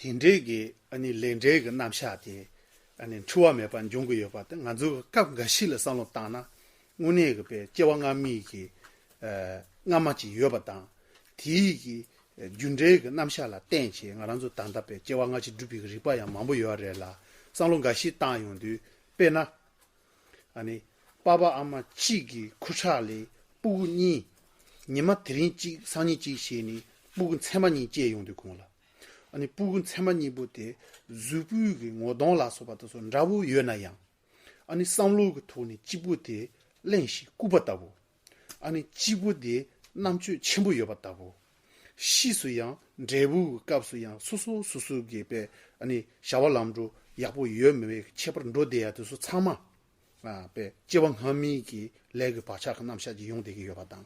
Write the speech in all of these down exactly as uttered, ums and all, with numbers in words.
དེ་འདྲའི་གི་ཨ་ནི་ལས་འབྲས་ཀྱི་རྣམ་གཞག་དེ་ཨ་ནི་འཁྲུལ་བ་མེད་པར་འབྱུང་གི་ཡོད་པ་དེ་ང་ཚོ་གི་སྐབས་འགའ་ཤས་ལ་བསམ་བློ་བཏང་ན། དངོས་གནས་ཀྱི་པའི་སྐྱེ་བ་སྔ་མའི་གི་ཨ་སྔ་མ་ཅིག་ཡོད་པ་དང་། དེའི་གི་རྒྱུ་འབྲས་ཀྱི་རྣམ་གཞག་ལ་བརྟེན་བྱས་ང་རང་ཚོ་ད་ལྟ་པའི་སྐྱེ་བ་སྔ་ཕྱི་སྒྲུབ་པའི་གི་རིགས་པ་ཡང་མང་པོ་ཡོད་རེད་ལ། བསམ་བློ་འགའ་ཤས་བཏང་ཡོང་དུས་དཔེར་ན། ཨ་ནི་པ་ཕ་ཨ་མ་གཅིག་གི་ཁུ་ཁྲག་ལས་སྤུ་གུ་གཉིས། ཉི་མ་དེ་རིང་གཅིག་སང་ཉིན་གཅིག་བྱས་ནས་སྤུ་གུ་མཚེ་མ་གཉིས་སྐྱེས་ཡོང་དུས་གོང་ལ། ཨ་ནི་སྤུ་གུ་མཚེ་མ་གཉིས་པོ་དེ་གཟུགས་པོའི་གི་ངོ་གདོང་ལ་སོགས་པ་དེ་ཚོ་འདྲ་པོ་ཡོད་ན་ཡང་། ཨ་ནི་བསམ་བློ་གི་ཐོག་ནས་གཅིག་པོ་དེ་གླེན་ཞིང་ལྐུགས་པ་ལྟ་བུ། ཨ་ནི་གཅིག་པོ་དེ་རྣམ་དཔྱོད་ཆེན་པོ་ཡོད་པ་ལྟ་བུ། ཕྱིས་སུ་ཡང་འབྲས་བུ་གི་སྐབས་སུ་ཡང་སོ་སོ་སོ་སོ་གི་པའི་ཨ་ནི་བྱ་བ་ལམ་འགྲོ་ཡག་པོ་ཡོད་མེད་པའི་ཁྱད་པར་འགྲོ་བསྡད་ཡ་དེ་ཚོ་ཚང་མ་ཨ་པའི་སྐྱེ་བ་སྔ་མའི་གི་ལས་ཀྱི་བག་ཆགས་ཀྱི་རྣམ་གཞག་ཅིག་ཡོང་བསྡད་ཀྱི་ཡོད་པ་དང་།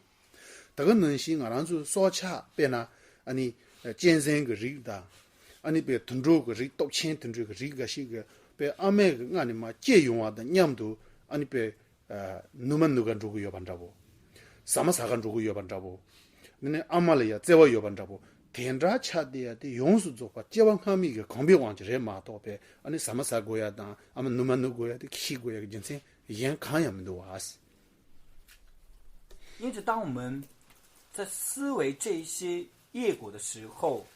ད་ག་ནང་བཞིན་ང་རང་ཚོའི་སྲོག་ཆགས་དཔེར་ན་ཨ་ནི་གཅན་གཟན་གྱི་རིགས་དང་། ཨ་ནི་པའི་དུད་འགྲོ་གི་རིགས་སྟོབས་ཆེན་དུད་འགྲོ་གི་རིགས་འགའ་ཞིག་གི་པའི་ཨ་མའི་གི་མངལ་ནས་མར་སྐྱེས་ཡོང་བ་དང་མཉམ་དུ་ཨ་ནི་པའི་ནུ་མ་ནུ་ག་འགྲོ་གི་ཡོད་པ་འདྲ་པོ། ཟ་མ་ཟ་ག་འགྲོ་གི་ཡོད་པ་འདྲ་པོ། འདི་ནི་ཨ་མ་ལ་ཡང་བརྩེ་བ་ཡོད་པ་འདྲ་པོ། དེ་འདྲ་ཆགས་བསྡད་ཡ་དེ་ཡོངས་སུ་རྫོགས་པ་སྐྱེ་བ་སྔ་མའི་གི་གོམས་པའི་དབང་གིས་རེད་མ་གཏོགས་པའི་ཨ་ནི་ཟ་མ་ཟ་དགོས་ཡ་དང་ཨ་མ་ནུ་མ་ནུ་དགོས་ཡ་དེ་ཁྱི་དགོས་ཡ་གི་རྒྱུ་མཚན་གཞན་གང་ཡང་མི་འདུག་བ། 因此，当我们在思维这一些业果的时候，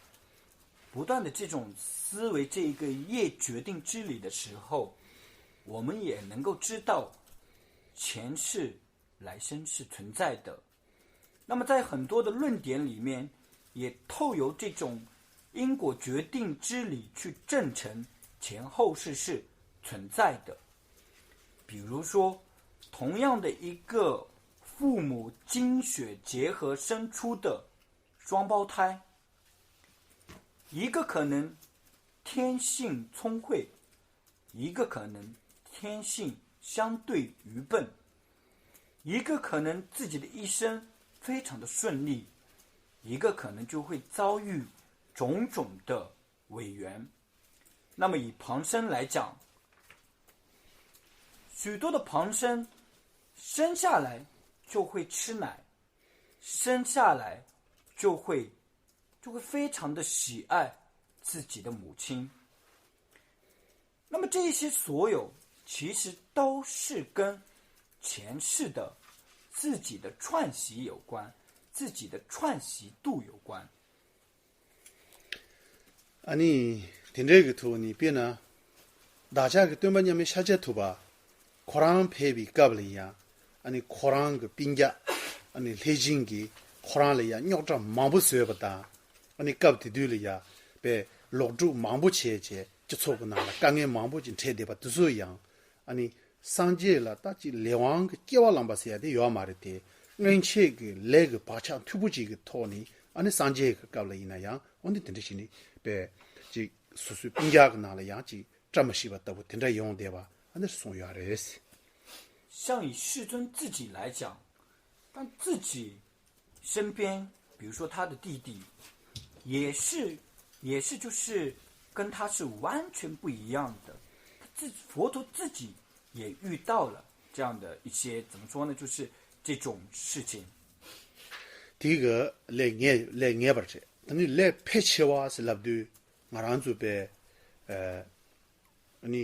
不断的这种思维这一个业决定之理的时候，我们也能够知道前世来生是存在的。那么在很多的论点里面，也透由这种因果决定之理去证成前后世是存在的。比如说，同样的一个父母精血结合生出的双胞胎，一个可能天性聪慧，一个可能天性相对愚笨，一个可能自己的一生非常的顺利，一个可能就会遭遇种种的违缘。那么以旁生来讲，许多的旁生生下来就会吃奶，生下来就会就会非常的喜爱自己的母亲。那么这些所有其实都是跟前世的自己的串习有关，自己的串习度有关。ཨ་ནི་དེ་འདྲའི་གི་ཐོག་ནས་དཔེར་ན་བདག་ཅག་གི་སྟོན་པ་མཉམ་མེད་ཤཱཀྱ་ཐུབ་པ་ཁོ་རང་ཕེབས་པའི་སྐབས་ལ་ཡང་ཨ་ནི་ཁོ་རང་གི་སྤུན་ཀྱག་ཨ་ནི་ལྷས་སྦྱིན་གྱིས་ཁོ་རང་ལ་ཡང་རྙོག་དྲ་མང་པོ་བཟོས་པ་དང་། ཨ་ནི་སྐབས་དེ་དུས་ལ་ཡང་པའི་ལོག་སྒྲུབ་མང་པོ་བྱས་བྱས་སྤྱི་ཚོགས་ཀྱི་ནང་ལ་དཀའ་ངལ་མང་པོ་ཅིག་འཕྲད་བསྡད་པ་དེ་ཚོ་ཡང་ཨ་ནི་སངས་རྒྱས་ལ་ད་ཅིག་ལས་དབང་གི་སྐྱེ་བ་བླངས་པ་ཟེར་ཡ་དེ་ཡོད་མ་རེད་དེ། སྔོན་ཆད་ཀྱི་ལས་ཀྱི་བག་ཆགས་མཐུག་པོ་ཅིག་གི་ཐོག་ནས་ཨ་ནི་སངས་རྒྱས་ཀྱི་སྐབས་ལ་ཡིན་ན་ཡང་འོ་འདི་དེ་འདྲ་ཞིག་ནི་པའི་ཅིག་སོ་སོའི་སྤུན་ཀྱག་གི་ནང་ལ་ཡང་ཅིག་བཀྲ་མ་ཤིས་པ་ལྟ་བུ་དེ་འདྲ་ཡོང་བསྡད་པ་ཨ་འདིར་གསུངས་ཡོད་རེད། 像以世尊自己来讲，当自己身边，比如说他的弟弟，也是也是就是跟他是完全不一样的。他自佛陀自己也遇到了这样的一些怎么说呢，就是这种事情。དེ་གི་ལས་ངེས་ལས་ངེས་པར་བྱེད། ད་ནི་ལས་ཕལ་ཆེ་བ་ཟེར་ལབ་དུས་ང་རང་ཚོ་པའི་ཨ་ནི་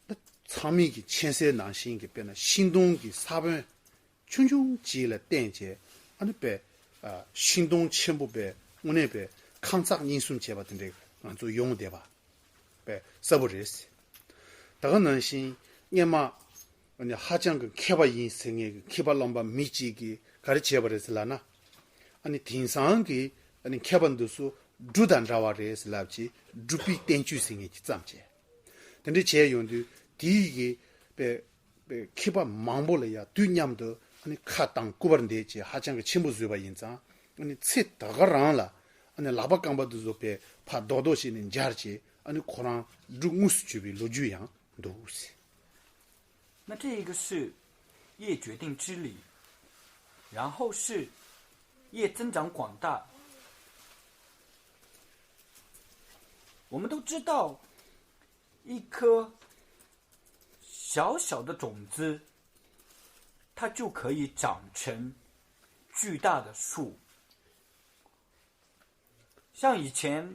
ད་ཚང་མས་ཀྱི་མཁྱེན་གསལ་ནང་བཞིན་གྱི་དཔེར་ན་ཤིང་སྡོང་གི་ས་བོན་ཆུང་ཆུང་ཅིག་ལ་བརྟེན་བྱས་ཨ་ནི་པའི་ཨ་ཤིང་སྡོང་ཆེན་པོ་པའི་དངོས་གནས་པའི་ཁང་བརྩེགས་གཉིས་གསུམ་བྱས་པ་དེ་འདྲའི་ང་ཚོ་ཡོང་བསྡད་པ་པའི་གསལ་པོ་རེད། ད་ག་ནང་བཞིན་སྔས་མ་ཨ་ནི་ཧ་ཅང་གི་མཁས་པ་ཡིན་ཟེར་མཁན་གྱི་མཁས་པ་རློམ་པ་མི་གཅིག་གིས་ག་རེ་བྱས་པ་རེད་ཟེར་ལབ་ན། ཨ་ནི་དེང་སང་གི་ཨ་ནི་མཁས་པ་འདི་ཚོ་འབྲུ་དང་འདྲ་བ་རེད་ཟེར་ལབ་ཅིག་འབྲུ་པའི་བསྟན་བཅོས་ཟེར་མཁན་གྱི་བརྩམས་བྱས། དེ་འདྲ་བྱས་ཡོང་དུས་དེའི་གི་པའི་པའི་མཁས་པ་མང་པོ་ལ་ཡང་དུས་མཉམ་དུ་ཨ་ནི་ཁ་གདངས་སྐུ་པར་འདེབས་བྱས་ཧ་ཅང་གི་ཆེན་པོ་བཟོས་པ་ཡིན་ཙང་ཨ་ནི་ཚེ་ད་ག་རང་ལ་ཨ་ནི་ལག་པ་རྐང་པ་འདི་ཚོ་པའི་ཕར་རྡོག་རྡོག་བྱས་ནས་འབྱར་བྱས་ཨ་ནི་ཁོ་རང་འབྲུ་དངོས་སུ་བྱུང་བའི་ལོ་རྒྱུས་ཡང་འདུག་ཟེར། 那这一个是业决定之理，然后是业增长广大。我们都知道，一颗小小的种子，它就可以长成巨大的树。像以前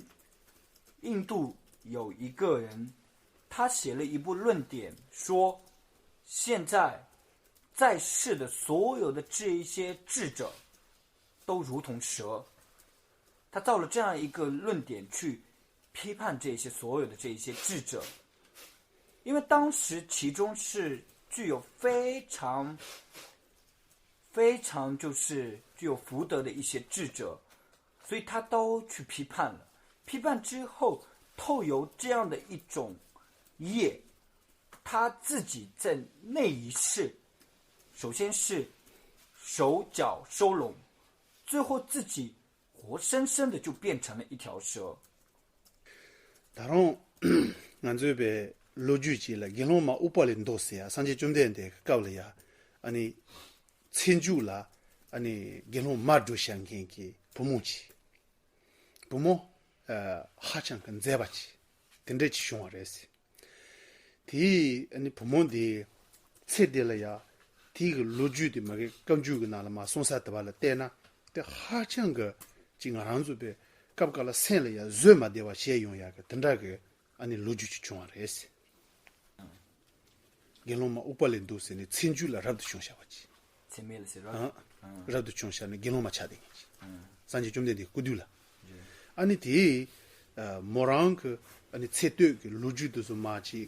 印度有一个人，他写了一部论点，说现在在世的所有的这一些智者都如同蛇。他造了这样一个论点去批判这些所有的这一些智者，因为当时其中是具有非常非常就是具有福德的一些智者，所以他都去批判了。批判之后，透由这样的一种业，他自己在那一世，首先是手脚收拢，最后自己活生生的就变成了一条蛇。ད་རུང་ང་ཚོའི་པའི་ལོ་རྒྱུས་ཅིག་ལ་དགེ་སློང་མ་ཨུ་པ་ལི་མདོ་ཟེར་ཡ་སངས་རྒྱས་བཅོམ་ལྡན་འདས་ཀྱི་སྐབས་ལ་ཡ་ཨ་ནི་ཚེ་མཇུག་ལ་ཨ་ནི་དགེ་སློང་མ་སྒྲུབ་བྱ་མཁན་གྱི་བུ་མོ་ཅིག་བུ་མོ་ཧ་ཅང་གི་མཛེས་པ་ཅིག་དེ་འདྲ་ཅིག་བྱུང་བ་རེད་ཟེར། དེའི་ཨ་ནི་བུ་མོ་འདི་ཚེ་འདི་ལ་ཡ་དེའི་གི་ལོ་རྒྱུས་དེ་མ་གི་བཀའ་འགྱུར་གི་ནང་ལ་མ་གསུངས་ས་དེ་བ་ལ་བལྟས་ན་དེ་ཧ་ཅང་གི་ཅིག་ང་རང་ཚོ་པའི་སྐབས་འགའ་ལ་སེམས་ལ་ཡ་བཟོད་མ་བདེ་བ་བྱས་ཡོང་ཡ་གི་དེ་འདྲ་གི་ཨ་ནི་ལོ་རྒྱུས་ཅིག་བྱུང་བ་རེད་ཟེར། དགེ་སློང་མ་ཨུ་པ་ལི་མདོ་ཟེར་ནས་ཚེ་མཇུག་ལ་རབ་ཏུ་བྱུང་བྱ་བ་ཅིག་ཚེ་མེད་ལ་ཟེར་རོ། ཨ། རབ་ཏུ་བྱུང་ཤར་ནས་དགེ་སློང་མ་ཆགས་བསྡད་མཁན་ཅིག་སངས་རྒྱས་བཅོམ་ལྡན་འདས་སྐུ་དུས་ལ། ཨ་ནི་དེས་མོ་རང་གི་ཨ་ནི་ཚེ་སྟོད་ཀྱི་ལོ་རྒྱུས་དེ་ཚོ་མ་ཅིག་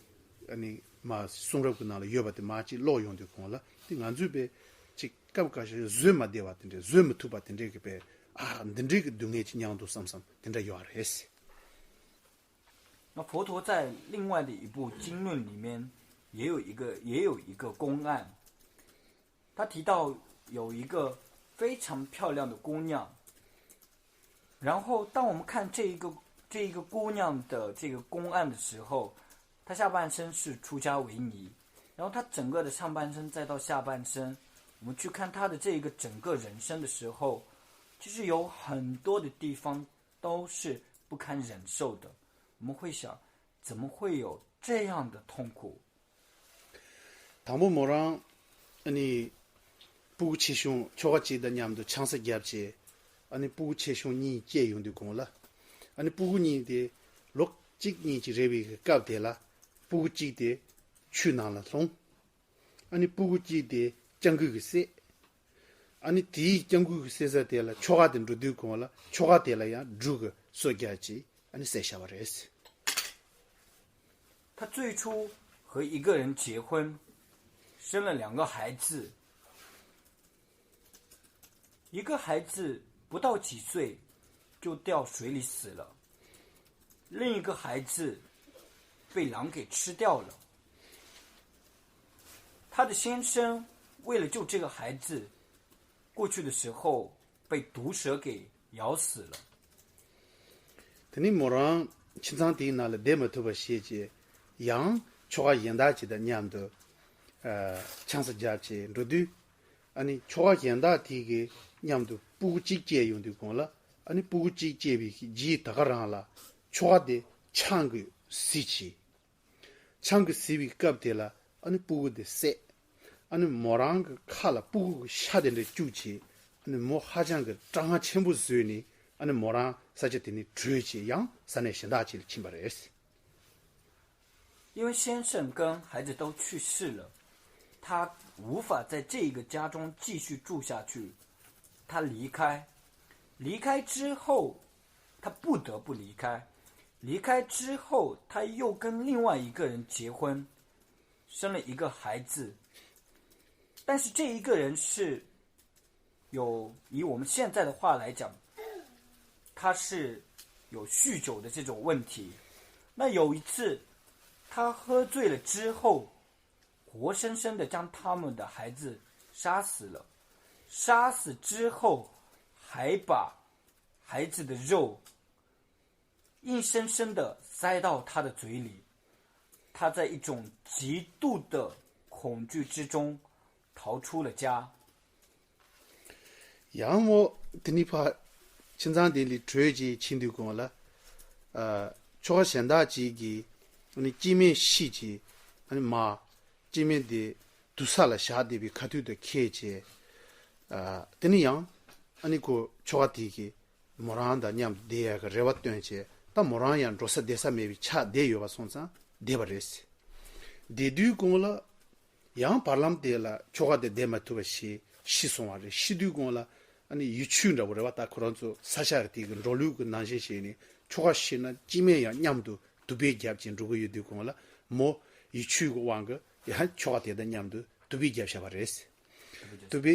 ཨ་ནི་མ་གསུང་རབ་ཀྱི་ནང་ལ་ཡོད་པ་དེ་མ་ཅིག་ཀློག་ཡོང་དུས་གོང་ལ་དེ་ང་ཚོས་པའི་ཅིག་སྐབས་འགའ་ཞིག་བཟོད་མ་བདེ་བ་དེ་འདྲས་བཟོད་མི་ཐུབ་པ་དེ་འདྲས་ཀྱི་པའི་ཨ་འདི་འདྲས་ཀྱི་སྡུག་བསྔལ་ཅིག་མྱངས་འདུག་བསམ་བསམ་དེ་འདྲ་ཡོད་རེད། 那佛陀在另外的一部经论里面也有一个也有一个公案，他提到有一个非常漂亮的姑娘，然后当我们看这一个这一个姑娘的这个公案的时候，她下半生是出家为尼，然后她整个的上半生再到下半生，我们去看她的这一个整个人生的时候，其实有很多的地方都是不堪忍受的。我们会想，怎么会有这样的痛苦？ དང་པོ་མོ་རང་ཨ་ནི་སྤུ་གུ་ཆེ་ཆུང་ཁྱོ་ག་གཅིག་དང་མཉམ་དུ་ཆང་ས་བརྒྱབ་བྱས་ཨ་ནི་སྤུ་གུ་ཆེ་ཆུང་གཉིས་སྐྱེས་ཡོང་དུས་གོང་ལ་ཨ་ནི་སྤུ་གུ་གཉིས་དེ་ལོ་གཅིག་གཉིས་ཀྱི་རེ་བའི་སྐབས་དེ་ལ་སྤུ་གུ་གཅིག་དེ་ཆུ་ནང་ལ་ལྷུང་། ཨ་ནི་སྤུ་གུ་གཅིག་དེ་སྤྱང་ཀི་གིས་བསད། ཨ་ནི་དེའི་སྤྱང་ཀི་གིས་བསད་ས་དེ་ལ་ཁྱོ་ག་དེ་འགྲོ་དུས་གོང་ལ་ཁྱོ་ག་དེ་ལ་ཡང་སྦྲུལ་གིས་སོ་བརྒྱབ་བྱས་ཨ་ནི་བསད་བཞག་པ་རེད། 他最初和一个人结婚，生了两个孩子，一个孩子不到几岁就掉水里死了，另一个孩子被狼给吃掉了。他的先生为了救这个孩子，过去的时候被毒蛇给咬死了。 དེ་ནས་མོ་རང་ཁྱིམ་ཚང་དེའི་ནང་ལ་བསྡད་མ་ཐུབ་པ་བྱས་རྗེས་ཡང་ཁྱོ་ག་གཞན་དག་ཅིག་དང་མཉམ་དུ་ཨ་ཆང་ས་བརྒྱབ་བྱས་འགྲོ་དུས་ཨ་ནི་ཁྱོ་ག་གཞན་དག་དེ་གི་མཉམ་དུ་སྤུ་གུ་གཅིག་སྐྱེས་ཡོང་དུས་གོང་ལ་ཨ་ནི་སྤུ་གུ་གཅིག་སྐྱེས་པའི་རྗེས་ད་ག་རང་ལ་ཁྱོ་ག་དེ་ཆང་གིས་བཟི་བྱས། ཆང་གིས་བཟི་བའི་སྐབས་དེ་ལ་ཨ་ནི་སྤུ་གུ་དེ་བསད། ཨ་ནི་མོ་རང་གི་ཁ་ལ་སྤུ་གུ་གི་ཤ་དེ་འདྲ་བཅུག་བྱས་ཨ་ནི་མོ་ཧ་ཅང་གི་སྐྲག་སྣང་ཆེན་པོ་བཟོས་ནས་ཨ་ནི་མོ་རང་ས་ཆ་དེ་ནས་བྲོས་བྱས་ཡང་ས་གནས་གཞན་དག་ཅིག་ལ་ཕྱིན་པ་རེད། 因为先生跟孩子都去世了，他无法在这一个家中继续住下去，他离开。离开之后，他不得不离开。离开之后，他又跟另外一个人结婚，生了一个孩子。但是这一个人是有，以我们现在的话来讲，他是有酗酒的这种问题。那有一次，他喝醉了之后，活生生的将他们的孩子杀死了。杀死之后，还把孩子的肉硬生生的塞到他的嘴里。他在一种极度的恐惧之中逃出了家。 ཡང་མོ་དེ་ནི་ཕ་ཁྱིམ་ཚང་དེ་ལས་བྲོས་རྗེས་ཕྱིན་དུས་གོང་ལ་ཨ་ཁྱོ་ག་གཞན་དག་ཅིག་གིས་ཨ་ནི་སྐྱེ་དམན་ཤི་རྗེས་ཨ་ནི་མ་སྐྱེ་དམན་དེ་དུར་ས་ལ་བཞག་བསྡད་པའི་ཁ་ཐུག་དེ་ཁྱེར་བྱས་ཨ་དེ་ནི་ཡང་ཨ་ནི་ཁོ་ཁྱོ་ག་དེ་གིས་མོ་རང་དང་མཉམ་དུ་བསྡད་ཡག་གི་རེ་བ་བཏོན་བྱས་ ད་མོ་རང་ཡང་འགྲོ་ས་བསྡད་ས་མེད་པའི་ཆགས་བསྡད་ཡོད་པ་སོང་ཙང་བསྡད་པ་རེད། བསྡད་དུས་གོང་ལ་ཡང་བར་ལམ་དེ་ལ་ཁྱོ་ག་དེ་བསྡད་མ་ཐུབ་པ་ཞིག་ཤི་སོང་བ་རེད། ཤི་དུས་གོང་ལ་ཨ་ནི་ཡུལ་ཆུ་འདྲ་བོ་རེད་བ། ད་ཁོ་རང་ཚོ་ས་ཆ་དེ་གི་འགྲོ་ལུགས་ཀྱི་ནང་བཞིན་བྱས་ནས་ཁྱོ་ག་ཤི་ན་སྐྱེ་དམན་ཡང་མཉམ་དུ་དུ་བེ་རྒྱབ་ཅིང་འགྲོ་གི་ཡོད་དུས་གོང་ལ་མོ་ཡུལ་ཆུ་གི་དབང་གིས་ཡང་ཁྱོ་ག་དེ་དང་མཉམ་དུ་དུ་བེ་རྒྱབ་བཞག་པ་རེད། དུ་བེ་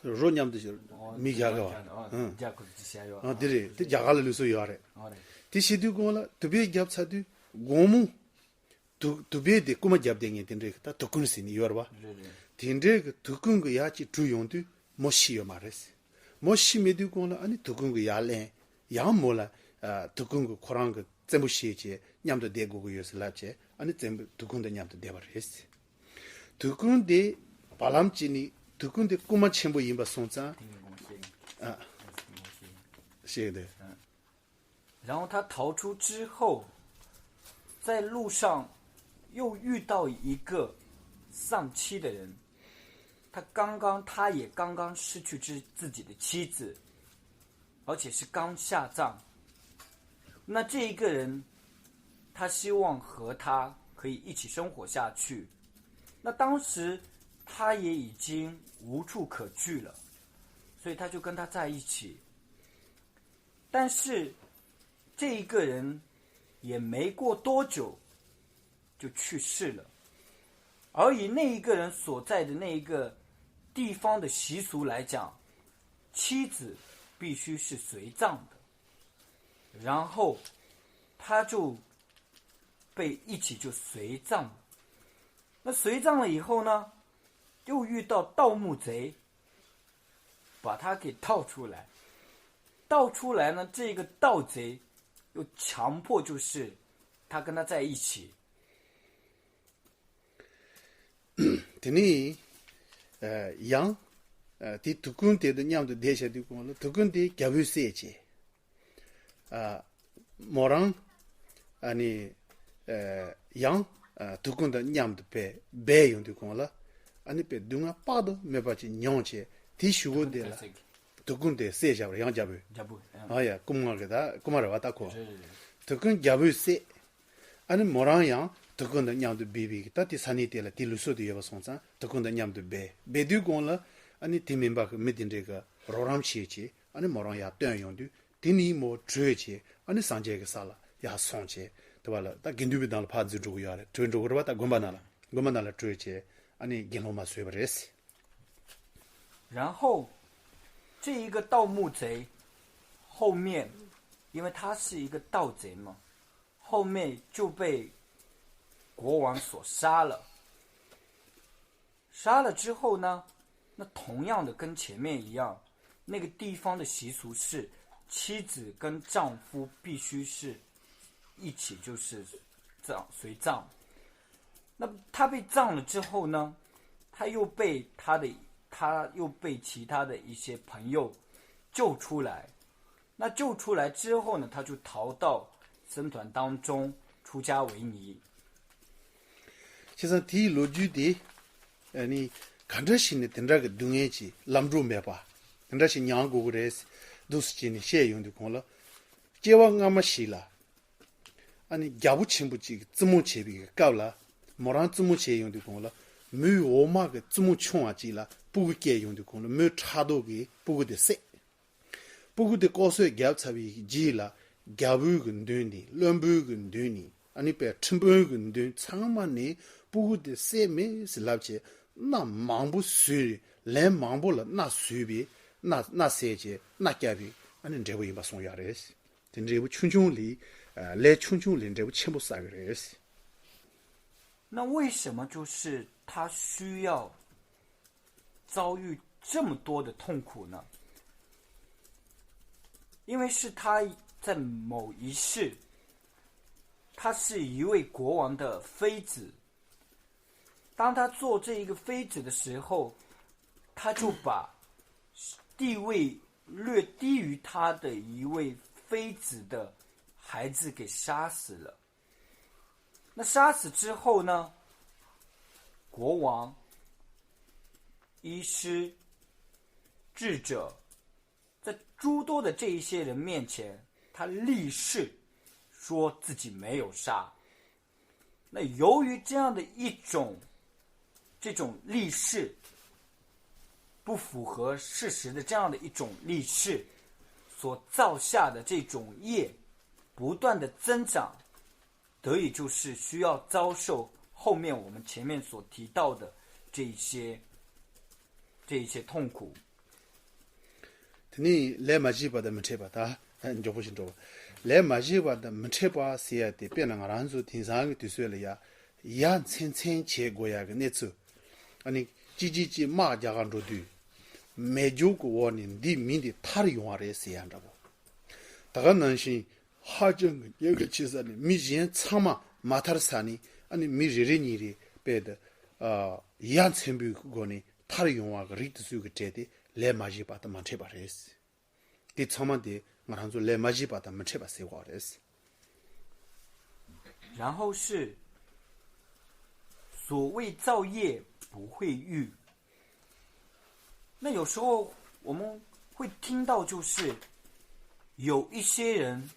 རོ་མཉམ་དུ་ཨོ་མི་རྒྱ་ག་བ། ཨོ་ཨང་། རྒྱ་གར་གྱི་ཤ་ཡོད། ཨ་དེ་རེད། དེ་རྒྱ་གར་ལ་ལུགས་སྲོལ་ཡོད་རེད། ཨོ་རེད། དེ་བྱེད་དུས་གོང་ལ་དུ་བེ་རྒྱབ་ཚར་དུས་དགོང་མོ་དུ་དུ་བེ་དེ་རྐུན་མ་རྒྱབ་བསྡད་མཁན་དེ་འདྲས་ཀྱི་ད་དུ་རྐུན་ཟེར་ནི་ཡོད་རེད་བ། རེད་རེད། དེ་འདྲས་ཀྱི་དུ་རྐུན་གྱི་ཡར་ཅིག་བྲོས་ཡོང་དུས་མོ་ཤི་ཡོད་མ་རེད། མོ་ཤི་མེད་དུས་གོང་ལ་ཨ་ནི་དུ་རྐུན་གྱི་ཡར་ལེན། ཡང་མོ་ལ་ཨ་དུ་རྐུན་གྱི་ཁོ་རང་གི་བཙན་པོ་བྱས་བྱས་མཉམ་དུ་བསྡད་དགོས་ཀྱི་ཡོད་ཟེར་ལབ་བྱས་ཨ་ནི་བཙན་པོ་དུ་རྐུན་དང་མཉམ་དུ་བསྡད་པ་རེད། དུ་རྐུན་དེ་བར་ལམ་གཅིག་ནས་དུ་རྐུན་དེ་རྐུན་མ་ཆེན་པོ་ཡིན་པ་སོང་ཙང་ཨ་ཤེས་དེ། 然后他逃出之后，在路上又遇到一个丧妻的人，他刚刚，他也刚刚失去自自己的妻子，而且是刚下葬。那这一个人，他希望和他可以一起生活下去。那当时他也已经无处可去了，所以他就跟他在一起。但是这一个人也没过多久就去世了。而以那一个人所在的那一个地方的习俗来讲，妻子必须是随葬的，然后他就被一起就随葬了。那随葬了以后呢，又遇到盗墓贼，把他给盗出来。盗出来呢，这个盗贼又强迫就是他跟他在一起。 དེ་ནས་ཡང་དེ་དུ་རྐུན་དེ་དང་མཉམ་དུ་བསྡད་བཞག་དུས་གོང་ལ་དུ་རྐུན་དེ་རྒྱལ་པོས་བསད་བྱས། མོ་རང་ཨ་ནི་ཡང་དུ་རྐུན་དང་མཉམ་དུ་བསྡད་ཡོང་དུས་གོང་ལ་ཨ་ནི་དཔེ་སྡུག་བསྔལ་དཔག་ཏུ་མེད་པ་ཅིག་མྱོང་བྱས། དེའི་གཞུག་གུ་དེ་ལ་དུ་རྐུན་དེ་བསད་བཞག་པ་རེད། ཡང་རྒྱལ་པོས། རྒྱལ་པོས། ཨ་ཡ་རྐུན་མ་གི་ད་རྐུན་མ་རེད་བ་ད་ཁོ། རེད་རེད་རེད། དུ་རྐུན་རྒྱལ་པོས་བསད། ཨ་ནི་མོ་རང་ཡང་དུ་རྐུན་དང་མཉམ་དུ་སྦས་པའི་ད་དེ་ས་གནས་དེ་ལ་དེ་ལུགས་སྲོལ་དེ་ཡོད་པ་སོང་ཙང་དུ་རྐུན་དང་མཉམ་དུ་སྦས་སྦས་དུས་གོང་ལ་ཨ་ནི་དེ་མིན་པ་གི་མི་དེ་འདྲས་ཀྱི་རོགས་རམ་བྱས་བྱས་ཨ་ནི་མོ་རང་ཡར་བཏོན་ཡོང་དུས་དེ་ནས་མོ་བྲོས་བྱས་ཨ་ནི་སངས་རྒྱས་ཀྱི་ས་ལ་ཡར་སོང་བྱས་དེ་བ་ལ་ད་དགེ་འདུན་པའི་གདན་ལ་ཕར་འཛུལ་འགྲོ་གི་ཡོད་རེད། བྲོས་འགྲོ་གི་རེད་བ། ད་དགོན་པ་ནང་ལ་དགོན་པ་ནང་ལ་བྲོས་བྱས་ཨ་ནི་དགེ་སློང་མ་བཟོས་པ་རེད། 然后这一个盗墓贼后面，因为他是一个盗贼嘛，后面就被国王所杀了。杀了之后呢，那同样的跟前面一样，那个地方的习俗是妻子跟丈夫必须是一起就是葬随葬。那他被葬了之后呢，他又被他的他又被其他的一些朋友救出来。那救出来之后呢，他就逃到僧团当中出家为尼。 བྱས་ཙང་དེའི་ལོ་རྒྱུས་དེ་ཨ་ནི་ག་འདྲ་ཞིག་ནས་དེ་འདྲ་གི་སྡུག་བསྔལ་གྱི་ལམ་འགྲོ་མེད་པ་དེ་འདྲ་ཞིག་མྱང་དགོས་ཀྱི་རེད་འདུག་སེ་བྱས་ནས་བཤད་ཡོང་དུས་གོང་ལ་སྐྱེ་བ་སྔ་མ་ཞིག་ལ་ཨ་ནི་རྒྱལ་པོ་ཆེན་པོ་གཅིག་གིས་བཙུན་མོ་བྱས་པའི་སྐབས་ལ་མོ་རང་བཙུན་མོ་བྱས་ཡོང་དུས་གོང་ལ་མོའི་འོག་མ་གི་བཙུན་མོ་ཆུང་བ་གཅིག་ལ་སྤུ་གུ་སྐྱེས་ཡོང་དུས་གོང་ལ་མོའི་ཕྲག་དོག་གིས་སྤུ་གུ་དེ་བསད། སྤུ་གུ་དེ་ལྐོག་གསོད་བརྒྱབ་ཚར་བའི་རྗེས་ལ་རྒྱལ་པོའི་གི་མདུན་ནས་བློན་པོའི་གི་མདུན་ནས་ཨ་ནི་པའི་ཁྲིམས་དཔོན་གི་མདུན་ཚང་མ་ནས་སྤུ་གུ་དེ་བསད་མེད་ཟེར་ལབ་བྱས་མནའ་མང་པོ་ཟོས། ལན་མང་པོ་ལ་མནའ་ཟོས་པའི་མནའ་མནའ་ཟས་བྱས་མནའ་བསྐྱལ་བའི་ཨ་ནི་འབྲས་བུ་ཡིན་པ་གསུངས་ཡོད་རེད། དེ་འབྲས་བུ་ཆུང་ཆུང་ལས་ཨ་ལས་ཆུང་ཆུང་ལས་འབྲས་བུ་ཆེན་པོ་བསགས་ཡོད་རེད། 那为什么就是他需要遭遇这么多的痛苦呢？因为是他在某一世，他是一位国王的妃子。当他做这一个妃子的时候，他就把地位略低于他的一位妃子的孩子给杀死了。那杀死之后呢，国王、医师、智者，在诸多的这一些人面前，他立誓说自己没有杀。那由于这样的一种，这种立誓，不符合事实的这样的一种立誓，所造下的这种业，不断的增长，所以就是需要遭受后面我们前面所提到的这一些，这一些痛苦。 དེ་ནི་ལས་མ་བྱས་པ་དང་མི་འཕྲད་པ་དང་མགྱོགས་པོ་ཞིག་འགྲོ། ལས་མ་བྱས་པ་དང་མི་འཕྲད་པ་ཟེར་ཡ་དེ་དཔེར་ན་ང་རང་ཚོ་དེང་སང་གི་དུས་ཚོད་ལ་ཡ་ཡ་མཚན་མཚན་བྱེད་དགོས་ཡ་གི་གནས་ཚུལ། ཨ་ནི་གཅིག་གཅིག་གཅིག་དམག་རྒྱག་ག་འགྲོ་དུས་མེ་སྒྱོགས་ཀྱི་འོག་ནས་འདི་མི་འདི་ཐར་ཡོང་བ་རེད་ཟེར་ཡ་འདྲ་པོ། ད་ག་ནང་བཞིན་ཧ་ཅང་གི་ཉེན་ཁ་ཆེ་ས་ནས་མི་གཞན་ཚང་མ་མ་ཐར་ས་ནས། ཨ་ནི་མི་རེ་རེ་གཉིས་རེ་དཔེ་དེ་ཡ་མཚན་པོའི་སྒོ་ནས་ཐར་ཡོང་བ་གི་རིགས་དེ་ཚོའི་གི་གྲས་དེ་ལས་མ་བྱས་པ་དང་མ་འཕྲད་པ་རེད། དེ་ཚང་མ་དེ་ང་རང་ཚོ་ལས་མ་བྱས་པ་དང་མི་འཕྲད་པ་ཟེར་བ་རེད། 然后是所谓造业不会遇。那有时候我们会听到，就是有一些人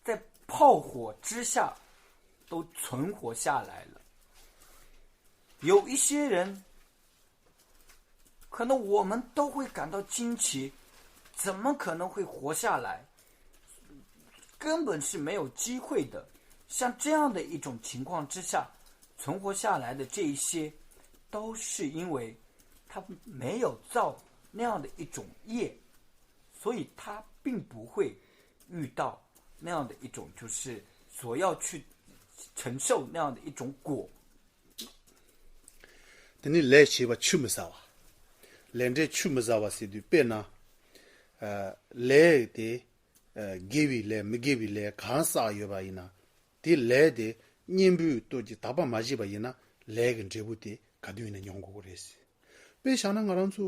在炮火之下都存活下来了，有一些人可能我们都会感到惊奇，怎么可能会活下来？根本是没有机会的。像这样的一种情况之下，存活下来的这一些，都是因为他没有造那样的一种业，所以他并不会遇到那样的一种，就是所要去承受那样的一种果。 དེ་ནི་ལས་བྱས་པ་ཆུད་མི་ཟ་བ། ལས་འབྲས་ཆུད་མི་ཟ་བ་ཟེར་དུས་དཔེར་ན། ལས་དེ་དགེ་བའི་ལས་མི་དགེ་བའི་ལས་གང་བསགས་ཡོད་པ་ཡིན་ན། དེ་ལས་དེ་གཉེན་པོའི་སྟོབས་ཀྱིས་དག་པ་མ་བྱས་པ་ཡིན་ན་ལས་ཀྱི་འབྲས་བུ་དེ་ག་དུས་ཡིན་ན་མྱོང་དགོས་ཀྱི་རེད། དཔེ་བཞག་ན་ང་རང་ཚོ་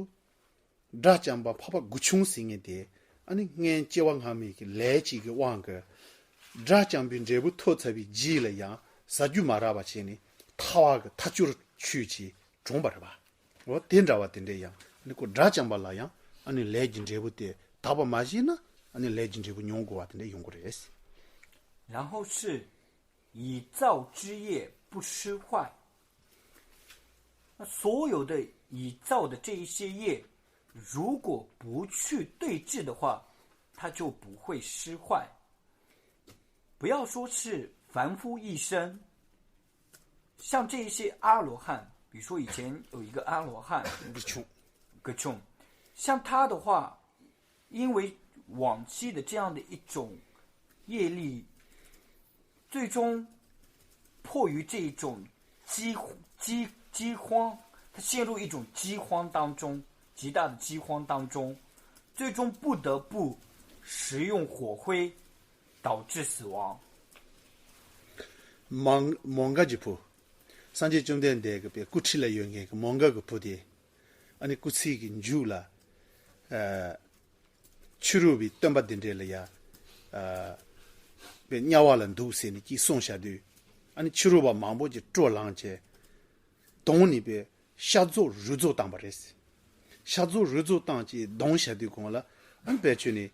དགྲ་བཅོམ་པ་འཕགས་པ་དགུ་ཆུང་ཟེར་མཁན་དེ། ཨ་ནི་སྔོན་སྐྱེ་བ་སྔ་མའི་གི་ལས་གཅིག་གི་དབང་གིས་དགྲ་བཅོམ་པའི་འབྲས་བུ་ཐོབ་ཚར་བའི་རྗེས་ལ་ཡང་ཟ་རྒྱུ་མ་རག་པ་བྱས་ནས་ཐར་བ་གི་ཐར་ཆུར་ཆུད་ཅིག་གྲོངས་པ་རེད་པ། འོ་དེ་འདྲ་བ་དེ་འདྲས་ཡང་ཨ་ནི་ཁོ་དགྲ་བཅོམ་པ་ལ་ཡང་ཨ་ནི་ལས་ཀྱི་འབྲས་བུ་དེ་དག་པ་མ་བྱས་ན་ཨ་ནི་ལས་ཀྱི་འབྲས་བུ་མྱོང་དགོས་པ་དེ་འདྲས་ཡོང་གི་རེད། 然后是已造之业不失坏。那所有的已造的这一些业，如果不去对治的话，它就不会失坏。不要说是凡夫一生，像这一些阿罗汉，比如说以前有一个阿罗汉，不穷。个穷，像他的话，因为往昔的这样的一种业力，最终迫于这一种饥饥饥荒，他陷入一种饥荒当中，极大的饥荒当中，最终不得不食用火灰，导致死亡。 མང་མོང་ག་གི་བུ། སངས་རྒྱས་བཅོམ་ལྡན་འདས་ཀྱི་པའི་སྐུ་ཁྲི་ལ་ཡོད་མཁན་གྱི་མོང་ག་གི་བུ་དེ། ཨ་ནི་སྐུ་ཚེ་གི་མཇུག་ལ། ཨ། ཕྱི་རོལ་པའི་སྟོན་པ་འདི་འདྲས་ལ་ཡ། ཨ། པའི་དམྱལ་བ་ལ་འདུག་ཟེར་ནས་ཅིག་གསུངས་བཞག་དུས། ཨ་ནི་ཕྱི་རོལ་པ་མང་པོ་ཅིག་སྤྲོ་ལངས་བྱས། དོང་ནས་པའི་ཤ་རྫོགས་རུས་རྫོགས་བཏང་པ་རེད། ཤ་རྫོགས་རུས་རྫོགས་བཏང་བྱས་དོང་བཞག་དུས་གོང་ལ། ཨ་ནི་པའི་ཆུ་ནས།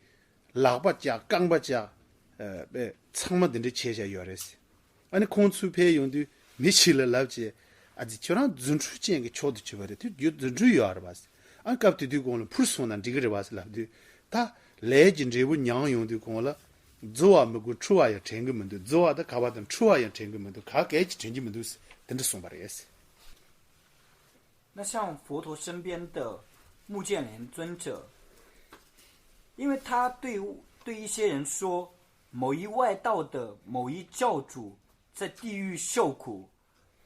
ལག་པ་བཅག་རྐང་པ་བཅག་ཨ། པའི་ཚང་མ་འདི་འདྲ་བྱས་བཞག་ཡོད་རེད། ཨ་ནི་ཁོང་ཚོས་ཕེབས་ཡོང་དུས་མི་ཞིག་ལ་ལབ་བྱས། ཨ་ཙི་ཁྱོད་རང་རྫུ་འཕྲུལ་ཅན་གྱི་མཆོག་ཏུ་གྱུར་པ་རེད། དེ་རྒྱུ་རྫུ་འཕྲུལ་ཡོད་རེད་པ། ཨ་ནི་སྐབས་དེ་དུས་གོང་ལ་འཕུར་སོང་ན་འགྲིག་གི་རེད་པ་ཟེར་ལབ་དུས། ད་ལས་ཀྱི་འབྲས་བུ་མྱངས་ཡོང་དུས་གོང་ལ། རྫུ་བ་མི་དགོས་འཕྲུལ་བ་ཡང་དྲན་གི་མི་འདུག་རྫུ་བ་དང་ག་བ་དང་འཕྲུལ་བ་ཡང་དྲན་གི་མི་འདུག་ག་གལ་གྱི་དྲན་གྱི་མི་འདུག་ཟེར་དེ་འདྲ་གསུངས་པ་རེད། 那像佛陀身边的目犍连尊者，因为他对对一些人说，某一外道的某一教主在地狱受苦，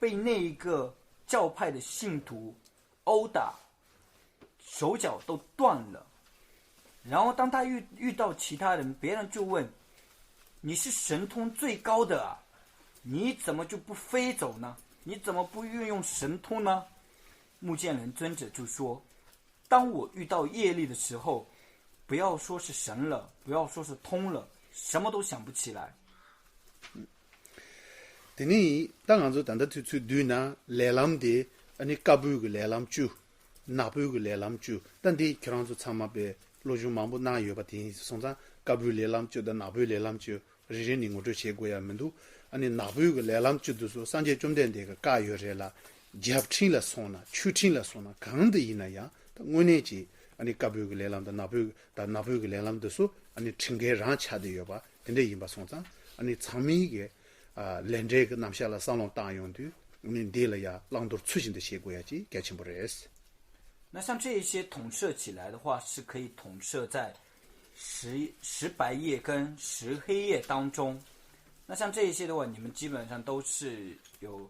被那一个教派的信徒殴打，手脚都断了。然后当他遇遇到其他人，别人就问：“你是神通最高的啊，你怎么就不飞走呢？你怎么不运用神通呢？”目犍连尊者就说：“当我遇到业力的时候，不要说是神了，不要说是通了，什么都想不起来。” དེ་ནས་ད་ང་ཚོ་ད་ལྟ་དུས་ཚོད་བསྡུས་ན་ལས་ལམ་དེ་ཨ་ནི་དཀར་པོའི་གི་ལས་ལམ་བཅུ། ནག་པོའི་གི་ལས་ལམ་བཅུ། ད་འདི་ཁྱེད་རང་ཚོ་ཚང་མ་པའི་སློབ་སྦྱོང་མང་པོ་གནང་ཡོད་པ་དེ་ཡིན་སོང་ཙང་། རྟ་ཕོའི་ལས་ལམ་གཅིག་དང་ནག་པོའི་ལས་ལམ་གཅིག་རེ་རེ་ནས་ངོ་སྤྲོད་བྱེད་དགོས་ཡ་མི་འདུག་ཨ་ནི་ནག་པོའི་གི་ལས་ལམ་གཅིག་དེ་ཚོ་སངས་རྒྱས་བཅོམ་ལྡན་འདས་ཀྱི་བཀའ་ཡོད་རེད་ལ། རྒྱབ་ཕྲེང་ལ་སོང་ན་ཆོས་ཕྲེང་ལ་སོང་ན་གང་དུ་ཡིན་ན་ཡང་ད་དངོས་གནས་ཀྱི་ཨ་ནི་རྟ་ཕོའི་གི་ལས་ལམ་དང་ནག་པོའི་དང་ནག་པོའི་གི་ལས་ལམ་དེ་ཚོ་ཨ་ནི་ཁྲིམས་འགལ་རང་ཆགས་བསྡད་ཡོད་པ་དེ་འདྲ་ཡིན་པ་སོང་ཙང་ཨ་ནི་ཚང་མའི་གི་ཨ་ལས་འབྲས་ཀྱི་རྣམ་གཞག་ལ་བསམ་བློ་བཏང་ཡོང་དུས་ཨ་ནི་འདི་ལ་ཡ་བླང་དོར་ཚུལ་བཞིན་དུ་བྱེད་དགོས་ཡ་ཅིག་གལ་ཆེན་པོ་རེད། 那像这一些统摄起来的话，是可以统摄在十十白夜跟十黑夜当中。那像这一些的话，你们基本上都是有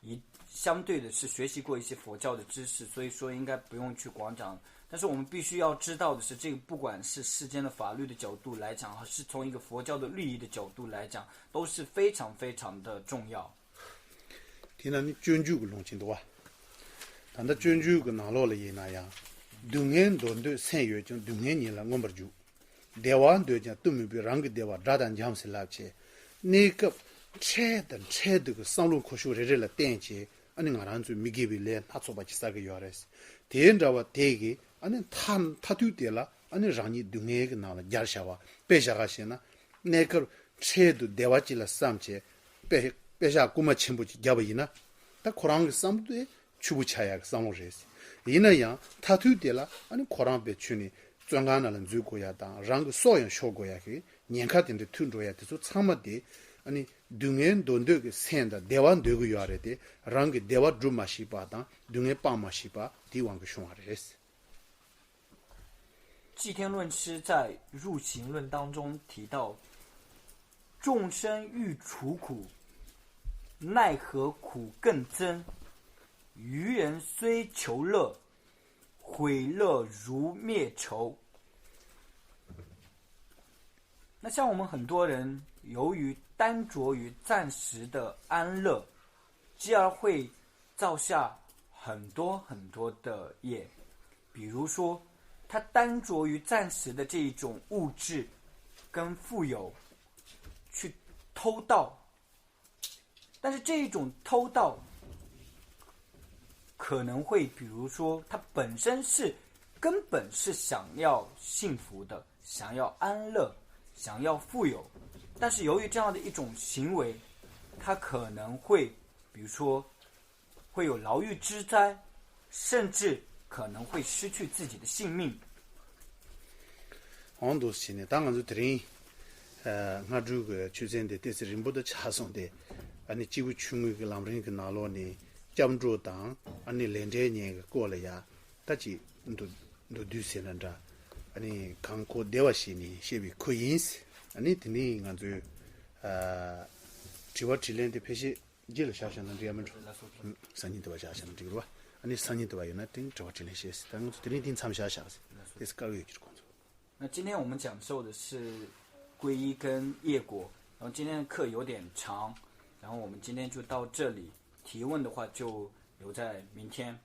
一相对的是学习过一些佛教的知识，所以说应该不用去广讲。但是我们必须要知道的是，这个不管是世间的法律的角度来讲，还是从一个佛教的利益的角度来讲，都是非常非常的重要。 དེས་ན་ནི་སྤྱོད་འཇུག་གི་ལུང་ཅིག་འདུག་བ། ད་ལྟ་སྤྱོད་འཇུག་གི་ནང་ལོགས་ལ་ཡིན་ན་ཡང་། སྡུག་བསྔལ་འདོར་འདོད་སེམས་ཡོད་ཀྱང་སྡུག་བསྔལ་ཉིད་ལ་མངོན་པར་འཇུག་བདེ་བ་འདོད་ཀྱང་བཏུབ་མིན་པའི་རང་གི་བདེ་བ་དགྲ་དང་འཇམ་ཟེར་ལབ་བྱས། གནས་སྐབས་འཕྲལ་དང་འཕྲལ་དུ་གི་བསམ་བློ་འཁོར་ཤུགས་རེ་རེ་ལ་བརྟེན་བྱས་ཨ་ནི་ང་རང་ཚོའི་མི་དགེ་བའི་ལས་སྣ་ཚོགས་པ་ཅིག་བསགས་ཀྱི་ཡོད་རེད། དེ་འདྲ་བ་དེ་གིས་ཨ་ནི་མཐའ་མཐའ་དུས་དེ་ལ་ཨ་ནི་རང་ཉིད་སྡུག་བསྔལ་གྱི་ནང་ལ་སྦྱར་བཞག་པ་དཔེ་བཞག་ག་བྱས་ན། གནས་སྐབས་འཕྲལ་དུ་བདེ་བ་ཅིག་ལ་བསམ་བྱས། དཔེ་དཔེ་བཞག་རྐུན་མ་ཆེན་པོ་ཅིག་བརྒྱབ་པ་ཡིན་ན། ད་ཁོ་རང་གི་བསམ་བློ་དེ་ཕྱུག་པོ་ཆགས་ཡག་གི་བསམ་བློ་རེད། ཡིན་ན་ཡང་མཐའ་དུས་དེ་ལ་ཨ་ནི་ཁོ་རང་དཔེ་ཁྱོན་ནས་བཙོན་ཁང་ནང་ལ་འཛུལ་དགོས་ཡག་དང་རང་གི་སྲོག་ཡང་ཤོར་དགོས་ཡག་གི་ཉེན་ཁ་དེ་འདྲ་ཐུག་འགྲོ་ཡག་དེ་ཚོ་ཚང་མ་དེ་ཨ་ནི་སྡུག་བསྔལ་འདོར་འདོད་ཀྱི་སེམས་དང་བདེ་བ་འདོད་ཀྱི་ཡོད་རེད་དེ་རང་གི་བདེ་བ་སྒྲུབ་མ་ཤེས་པ་དང་སྡུག་བསྔལ་སྤང་མ་ཤེས་པ་དེའི་དབང་གིས་བྱུང་བ་རེད། 寂天论师在入行论当中提到，众生欲除苦，奈何苦更增。愚人虽求乐，毁乐如灭愁。那像我们很多人，由于单着于暂时的安乐， 继而会造下很多很多的业。比如说，他单着于暂时的这一种物质跟富有去偷盗，但是这一种偷盗可能会，比如说，他本身是根本是想要幸福的，想要安乐，想要富有，但是由于这样的一种行为，他可能会，比如说，会有牢狱之灾，甚至可能会失去自己的性命。 འོང་འདུག་བྱས་ནས་ད་ང་ཚོ་དེ་རིང་སྔ་དྲོའི་གི་ཆོས་ཚན་དེ་ཏོག་ཙམ་རིང་པོ་དུ་ཆགས་སོང་སྟེ། ཨ་ནི་སྐྱེས་བུ་ཆུང་ངུའི་གི་ལམ་རིམ་གི་ནང་ལོགས་ནས་སྐྱབས་འགྲོ་དང་ཨ་ནི་ལས་འབྲས་ཉེན་གི་སྐོར་ལ་ཡ་ད་ཅིག་མདོར་མདོར་བསྡུས་ཟེར་ན་འདྲ། ཨ་ནི་གང་གོ་བདེ་བ་བྱས་ནས་བཤད་པའི་ཁུལ་ཡིན། ཨ་ནི་དེ་ནས་ང་ཚོའི་དྲི་བ་དྲིས་ལན་དེ་ཕལ་ཆེར། རྗེས་ལ་བཞག་བཞག་ན་འགྲིག་ཡ་མིན་འགྲོ། སང་ཉིན་དུ་བ་བཞག་བཞག་ན་འགྲིག་རོ། ཨ་ནི་སང་ཉིན་དུ་བ་ཡོད་ན་དེང་དྲི་བ་དྲིས་ལན་བྱེད་ཟེར། ད་ང་ཚོ་དེ་རིང་དེ་མཚམས་བཞག་བཞག་ཟེར། དེ་སྐབས་ཡོད་ཀྱི་ཁོང་ཚོ། 那今天我们讲授的是皈依跟业果，然后今天的课有点长，然后我们今天就到这里，提问的话就留在明天。